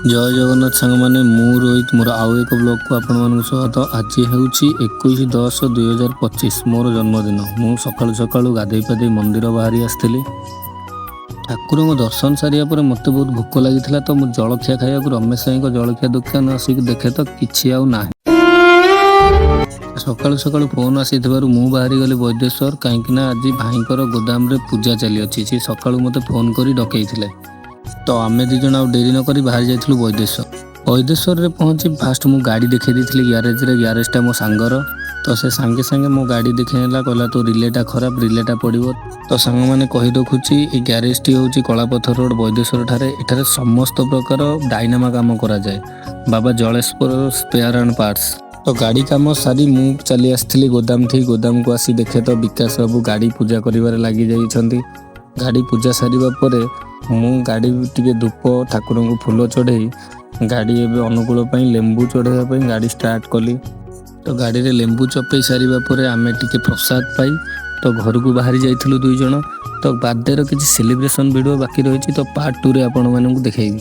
ଜୟ ଜଗନ୍ନାଥ ସାଙ୍ଗମାନେ, ମୁଁ ରୋହିତ, ମୋର ଆଉ ଏକ ବ୍ଲଗ୍କୁ ଆପଣମାନଙ୍କୁ ସ୍ୱାଗତ। ଆଜି ହେଉଛି 21/10/2025, ମୋର ଜନ୍ମଦିନ। ମୁଁ ସକାଳୁ ସକାଳୁ ଗାଧୋଇ ପାଧୋଇ ମନ୍ଦିର ବାହାରି ଆସିଥିଲି। ଠାକୁରଙ୍କ ଦର୍ଶନ ସାରିବା ପରେ ମୋତେ ବହୁତ ଭୋକ ଲାଗିଥିଲା, ତ ମୁଁ ଜଳଖିଆ ଖାଇବାକୁ ରମେଶ ଭାଇଙ୍କ ଜଳଖିଆ ଦୋକାନ ଆସିକି ଦେଖେ ତ କିଛି ଆଉ ନାହିଁ। ସକାଳୁ ସକାଳୁ ଫୋନ୍ ଆସିଥିବାରୁ ମୁଁ ବାହାରି ଗଲି ବୈଦେଶ୍ୱର, କାହିଁକି ନା ଆଜି ଭାଇଙ୍କର ଗୋଦାମରେ ପୂଜା ଚାଲିଅଛି। ସେ ସକାଳୁ ମୋତେ ଫୋନ୍ କରି ଡକେଇଥିଲେ। ତ ଆମେ ଦୁଇ ଜଣ ଆଉ ଡେରି ନ କରି ବାହାରି ଯାଇଥିଲୁ ବୈଦେଶ୍ୱର। ବୈଦେଶ୍ୱରରେ ପହଞ୍ଚି ଫାଷ୍ଟ ମୁଁ ଗାଡ଼ି ଦେଖାଇ ଦେଇଥିଲି ଗ୍ୟାରେଜରେ। ଗ୍ୟାରେଜଟା ମୋ ସାଙ୍ଗର, ତ ସେ ସାଙ୍ଗେ ସାଙ୍ଗେ ମୋ ଗାଡ଼ି ଦେଖେଇ ନେଲା। କହିଲା, ତୋ ରିଲେଟା ଖରାପ, ରିଲେଟା ପଡ଼ିବ। ତ ସାଙ୍ଗମାନେ, କହି ରଖୁଛି, ଏ ଗ୍ୟାରେଜଟି ହେଉଛି କଳାପଥର ରୋଡ଼ ବୈଦେଶ୍ୱର ଠାରେ। ଏଠାରେ ସମସ୍ତ ପ୍ରକାର ଡାଇନାମା କାମ କରାଯାଏ। ବାବା ଜଳେଶ୍ୱର ସ୍ପେୟାର ଆଣ୍ଡ ପାର୍ଟସ। ତ ଗାଡ଼ି କାମ ସାରି ମୁଁ ଚାଲି ଆସିଥିଲି ଗୋଦାମଠି। ଗୋଦାମକୁ ଆସି ଦେଖେ ତ ବିକାଶ ବାବୁ ଗାଡ଼ି ପୂଜା କରିବାରେ ଲାଗି ଯାଇଛନ୍ତି। ଗାଡ଼ି ପୂଜା ସାରିବା ପରେ ମୁଁ ଗାଡ଼ି ଟିକେ ଧୂପ, ଠାକୁରଙ୍କୁ ଫୁଲ ଚଢ଼େଇ, ଗାଡ଼ି ଏବେ ଅନୁକୂଳ ପାଇଁ ଲେମ୍ବୁ ଚଢ଼େଇବା ପାଇଁ ଗାଡ଼ି ଷ୍ଟାର୍ଟ କଲି। ତ ଗାଡ଼ିରେ ଲେମ୍ବୁ ଚପେଇ ସାରିବା ପରେ ଆମେ ଟିକେ ପ୍ରସାଦ ପାଇ ତ ଘରକୁ ବାହାରି ଯାଇଥିଲୁ ଦୁଇ ଜଣ। ତ ବାର୍ଥଡେର କିଛି ସେଲିବ୍ରେସନ୍ ଭିଡ଼ିଓ ବାକି ରହିଛି, ତ ପାର୍ଟ 2ରେ ଆପଣମାନଙ୍କୁ ଦେଖେଇବି।